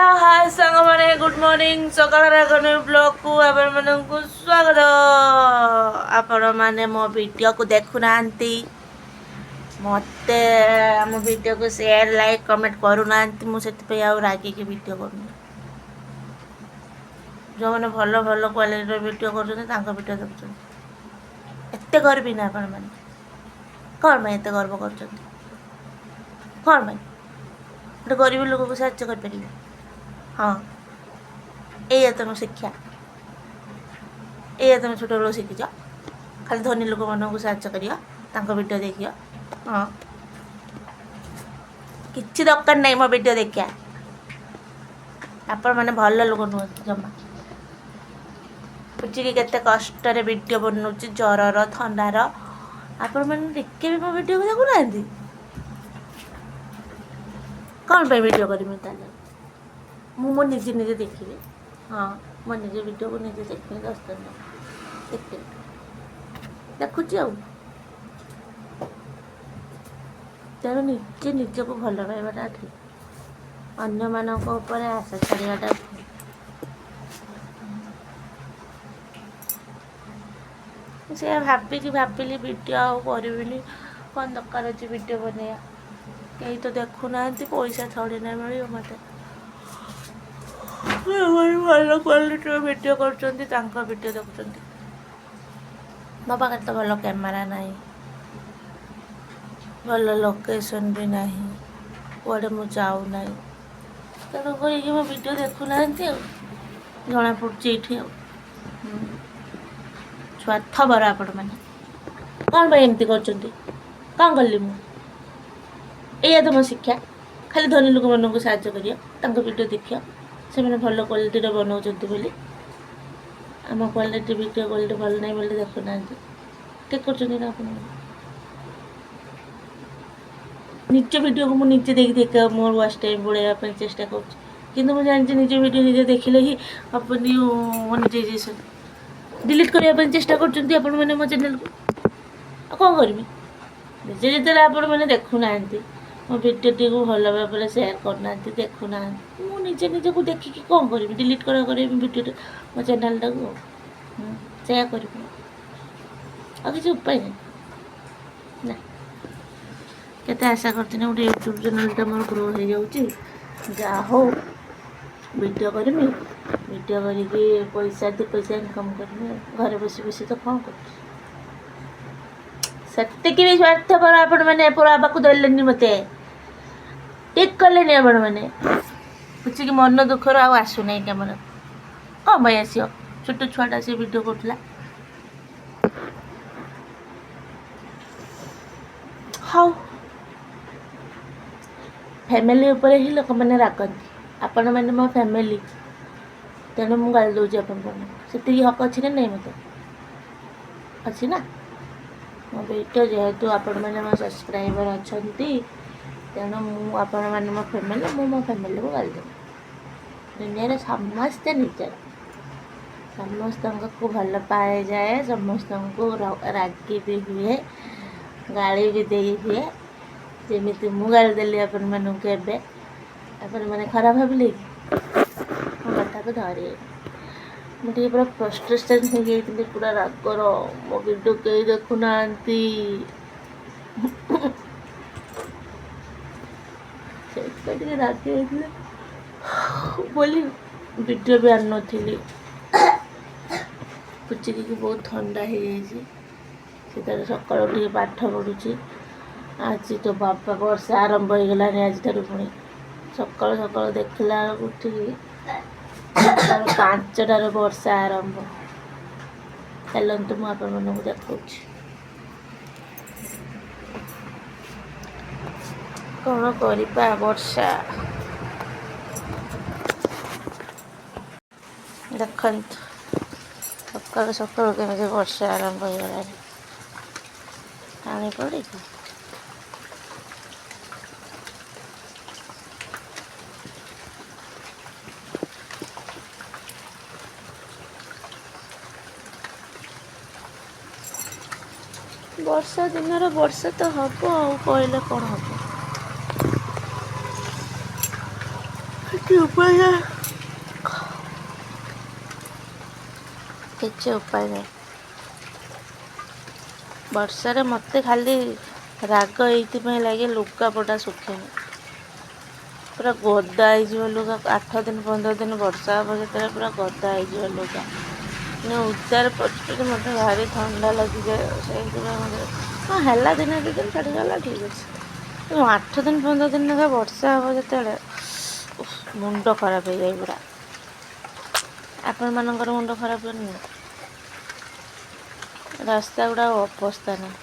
Hello hi ସାଙ୍ଗମାନେ, good morning. ସକାଳର ଏକ ନ୍ୟୁ ବ୍ଲଗ୍କୁ ଆପଣମାନଙ୍କୁ ସ୍ୱାଗତ। ଆପଣମାନେ ମୋ ଭିଡ଼ିଓକୁ ଦେଖୁନାହାନ୍ତି, ମୋତେ ଆମ ଭିଡ଼ିଓକୁ ସେୟାର, ଲାଇକ୍, କମେଣ୍ଟ କରୁନାହାନ୍ତି। ମୁଁ ସେଥିପାଇଁ ଆଉ ରାଗିକି ଭିଡ଼ିଓ କରୁନି। ଯେଉଁମାନେ ଭଲ ଭଲ କ୍ୱାଲିଟିର ଭିଡ଼ିଓ କରୁଛନ୍ତି, ତାଙ୍କ ଭିଡ଼ିଓ ଦେଖୁଛନ୍ତି। ଏତେ ଗର୍ବି ନା ଆପଣମାନେ? କ'ଣ ପାଇଁ ଏତେ ଗର୍ବ କରୁଛନ୍ତି? କ'ଣ ପାଇଁ ଗୋଟେ ଗରିବ ଲୋକକୁ ସାହାଯ୍ୟ କରିପାରିବେ? ହଁ, ଏଇଆ ତମ ଶିକ୍ଷା, ଏଇଆ ତମେ ଛୋଟବେଳୁ ଶିଖିଛ। ଖାଲି ଧନୀ ଲୋକମାନଙ୍କୁ ସାହାଯ୍ୟ କରିବ, ତାଙ୍କ ଭିଡ଼ିଓ ଦେଖିବ। ହଁ, କିଛି ଦରକାର ନାହିଁ ମୋ ଭିଡ଼ିଓ ଦେଖିବା। ଆପଣମାନେ ଭଲ ଲୋକ ନୁହନ୍ତି ଜମା। ବୁଝିକି କେତେ କଷ୍ଟରେ ଭିଡ଼ିଓ ବନଉଛି, ଜ୍ୱରର, ଥଣ୍ଡାର, ଆପଣମାନେ ଟିକେ ବି ମୋ ଭିଡ଼ିଓକୁ ଦେଖୁନାହାନ୍ତି। କ'ଣ ପାଇଁ ଭିଡ଼ିଓ କରିବି ତାହେଲେ? ମୁଁ ମୋ ନିଜେ ନିଜେ ଦେଖିବି। ହଁ, ମୋ ନିଜ ଭିଡ଼ିଓକୁ ନିଜେ ଦେଖିବି। 10 ଦିନ ଦେଖିବି, ଦେଖୁଛି ଆଉ। ତେଣୁ ନିଜେ ନିଜକୁ ଭଲ ପାଇବାଟା ଠିକ୍, ଅନ୍ୟମାନଙ୍କ ଉପରେ ଆଶା ଛାଡ଼ିବାଟା ଭୁଲ। ସେଇଆ ଭାବିକି ଭାବିଲି, ଭିଡ଼ିଓ ଆଉ କରିବିନି। କ'ଣ ଦରକାର ଅଛି ଭିଡ଼ିଓ ବନେଇବା? କେହି ତ ଦେଖୁନାହାନ୍ତି, ପଇସା ଥୋଡ଼ି ନା ମିଳିବ ମୋତେ। ଭଲ କ୍ୱାଲିଟିର ଭିଡ଼ିଓ କରୁଛନ୍ତି, ତାଙ୍କ ଭିଡ଼ିଓ ଦେଖୁଛନ୍ତି। ମୋ ପାଖରେ ତ ଭଲ କ୍ୟାମେରା ନାହିଁ, ଭଲ ଲୋକେସନ୍ ବି ନାହିଁ, କୁଆଡ଼େ ମୁଁ ଯାଉନାହିଁ। ତେଣୁ କରିକି ମୋ ଭିଡ଼ିଓ ଦେଖୁନାହାନ୍ତି ଆଉ, ଜଣାପଡ଼ୁଛି ଏଇଠି ଆଉ। ସ୍ୱାର୍ଥପର ଆପଣମାନେ। କ'ଣ ପାଇଁ ଏମିତି କରୁଛନ୍ତି? କ'ଣ କଲି ମୁଁ? ଏଇଆ ତୁମ ଶିକ୍ଷା, ଖାଲି ଧନୀ ଲୋକମାନଙ୍କୁ ସାହାଯ୍ୟ କରିବ, ତାଙ୍କ ଭିଡ଼ିଓ ଦେଖିବ, ସେମାନେ ଭଲ କ୍ୱାଲିଟିର ବନାଉଛନ୍ତି ବୋଲି। ଆମ କ୍ୱାଲିଟି, ଭିଡ଼ିଓ କ୍ୱାଲିଟି ଭଲ ନାହିଁ ବୋଲି ଦେଖୁନାହାନ୍ତି। ଠିକ୍ କରୁଛନ୍ତି ନା ଆପଣମାନେ? ନିଜ ଭିଡ଼ିଓକୁ ମୁଁ ନିଜେ ଦେଖି ଦେଖି ମୋର ୱାଚ୍ ଟାଇମ୍ ବଢ଼ାଇବା ପାଇଁ ଚେଷ୍ଟା କରୁଛି। କିନ୍ତୁ ମୁଁ ଜାଣିଛି, ନିଜ ଭିଡ଼ିଓ ନିଜେ ଦେଖିଲେ ହିଁ ହେବନି ମନିଟାଇଜେସନ୍। ଡିଲିଟ୍ କରିବା ପାଇଁ ଚେଷ୍ଟା କରୁଛନ୍ତି ଆପଣମାନେ ମୋ ଚ୍ୟାନେଲ୍କୁ। ଆଉ କ'ଣ କରିବି? ନିଜେ ଯେତେବେଳେ ଆପଣମାନେ ଦେଖୁନାହାନ୍ତି, ମୋ ଭିଡ଼ିଓଟିକୁ ଭଲ ଭାବରେ ସେୟାର କରୁନାହାନ୍ତି, ଦେଖୁନାହାନ୍ତି, ମୁଁ ନିଜେ ନିଜକୁ ଦେଖିକି କ'ଣ କରିବି? ଡିଲିଟ୍ କରା କରିବି ଭିଡ଼ିଓଟା, ମୋ ଚ୍ୟାନେଲ୍ଟାକୁ ଆଉ। ସେଇଆ କରିବି, ଆଉ କିଛି ଉପାୟ ନାହିଁ ନା। କେତେ ଆଶା କରିଥିଲି, ଗୋଟେ ୟୁଟ୍ୟୁବ୍ ଚ୍ୟାନେଲ୍ଟା ମୋର ଗ୍ରୋ ହେଇଯାଉଛି, ଯାହା ହଉ ଭିଡ଼ିଓ କରିବି, ଭିଡ଼ିଓ କରିକି ପଇସା, 2 ପଇସା ଇନକମ୍ କରିବି। ଆଉ ଘରେ ବସି ବସି ତ କ'ଣ କରୁଛି? ସେତିକି ବି ସ୍ୱାର୍ଥପର ଆପଣମାନେ ପୁରା ହେବାକୁ ଦେଲେନି ମୋତେ। ଠିକ୍ କଲେନି ଆପଣମାନେ। ବୁଝିକି ମନ ଦୁଃଖର ଆଉ ଆସୁନାହିଁ କ୍ୟାମେରା। କ'ଣ ପାଇଁ ଆସିବ? ଛୋଟ ଛୁଆଟା ସେ ଭିଡ଼ିଓ କରୁଥିଲା। ହଉ, ଫ୍ୟାମିଲି ଉପରେ ହିଁ ଲୋକମାନେ ରାଗନ୍ତି। ଆପଣମାନେ ମୋ ଫ୍ୟାମିଲି, ତେଣୁ ମୁଁ ଗାଳି ଦେଉଛି ଆପଣମାନଙ୍କୁ। ସେତିକି ହକ୍ ଅଛି ନା ନାହିଁ ମୋତେ? ଅଛି ନା? ମୋ ଭିଡ଼ିଓ ଯେହେତୁ ଆପଣମାନେ ମୋ ସବସ୍କ୍ରାଇବର୍ ଅଛନ୍ତି, ତେଣୁ ମୁଁ, ଆପଣମାନେ ମୋ ଫ୍ୟାମିଲି, ମୁଁ ମୋ ଫ୍ୟାମିଲିକୁ ଗାଳି ଦେବି। ଦୁନିଆରେ ସମସ୍ତେ ନିଜର, ସମସ୍ତଙ୍କୁ ଭଲ ପାଇଯାଏ, ସମସ୍ତଙ୍କୁ ରାଗି ବି ହୁଏ, ଗାଳି ବି ଦେଇ ହୁଏ। ଯେମିତି ମୁଁ ଗାଳି ଦେଲି ଆପଣମାନଙ୍କୁ ଏବେ, ଆପଣମାନେ ଖରାପ ଭାବିଲେ କି? ମୋ କଥାକୁ ଧରି ମୁଁ ଟିକେ ପୁରା ଫ୍ରଷ୍ଟ୍ରେସନ୍ ହେଇଯାଇଥିଲି, ପୁରା ରାଗର। ମୋ ଭିଡ଼ିଓ କେହି ଦେଖୁନାହାନ୍ତି, ସେଇଥିପାଇଁ ଟିକେ ରାଗି ଯାଇଥିଲେ ବୋଲି ଭିଡ଼ିଓ ବି ଆଣିନଥିଲି। ପୁଚିକିକି ବହୁତ ଥଣ୍ଡା ହେଇଯାଇଛି। ସେ ତାର ସକାଳୁ ଟିକେ ପାଠ ପଢ଼ୁଛି। ଆଜି ତ ବାବା, ବର୍ଷା ଆରମ୍ଭ ହେଇଗଲାଣି ଆଜିଠାରୁ ପୁଣି। ସକାଳୁ ସକାଳୁ ଦେଖିଲା ବେଳକୁ ଉଠିକି ସକାଳୁ 5ଟାରୁ ବର୍ଷା ଆରମ୍ଭ। ଚାଲନ୍ତୁ, ମୁଁ ଆପଣମାନଙ୍କୁ ଦେଖାଉଛି। କ'ଣ କରିବା, ବର୍ଷା ଦେଖନ୍ତୁ, ସକାଳୁ ସକାଳୁ କେମିତି ବର୍ଷା ଆରମ୍ଭ ହେଇଗଲାଣି ପାଣି ପଡ଼ିକି। ବର୍ଷା ଦିନର ବର୍ଷା ତ ହବ, ଆଉ କହିଲେ କ'ଣ ହବ? କିଛି ଉପାୟ, କିଛି ଉପାୟ ନାହିଁ। ବର୍ଷାରେ ମୋତେ ଖାଲି ରାଗ ଏଇଥିପାଇଁ ଲାଗେ, ଲୁଗାପଟା ଶୁଖେନି, ପୁରା ଗଦା ହେଇଯିବ ଲୁଗା। 8 ଦିନ 15 ଦିନ ବର୍ଷା ହେବ ଯେତେବେଳେ, ପୁରା ଗଦା ହେଇଯିବ ଲୁଗା। ମାନେ ଓଦାରେ ପଚପଚ, ମୋତେ ଭାରି ଥଣ୍ଡା ଲାଗିଯାଏ ସେଇଥିପାଇଁ ମୋତେ। ହଁ, ହେଲା ଦିନେ 2 ଦିନ ଛାଡ଼ିଗଲା, ଠିକ୍ ଅଛି। 8 ଦିନ 15 ଦିନ ଲେଖା ବର୍ଷା ହେବ ଯେତେବେଳେ, ମୁଣ୍ଡ ଖରାପ ହେଇଯାଏ ପୁରା। ଆପଣମାନଙ୍କର ମୁଣ୍ଡ ଖରାପ ହୁଏନି? ରାସ୍ତା ଗୁଡ଼ାକ ଅବସ୍ଥା ନାହିଁ।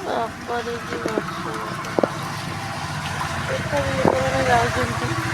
ବାପରେ, କି ବର୍ଷା! ତଥାପି ଲୋକମାନେ ଯାଉଛନ୍ତି।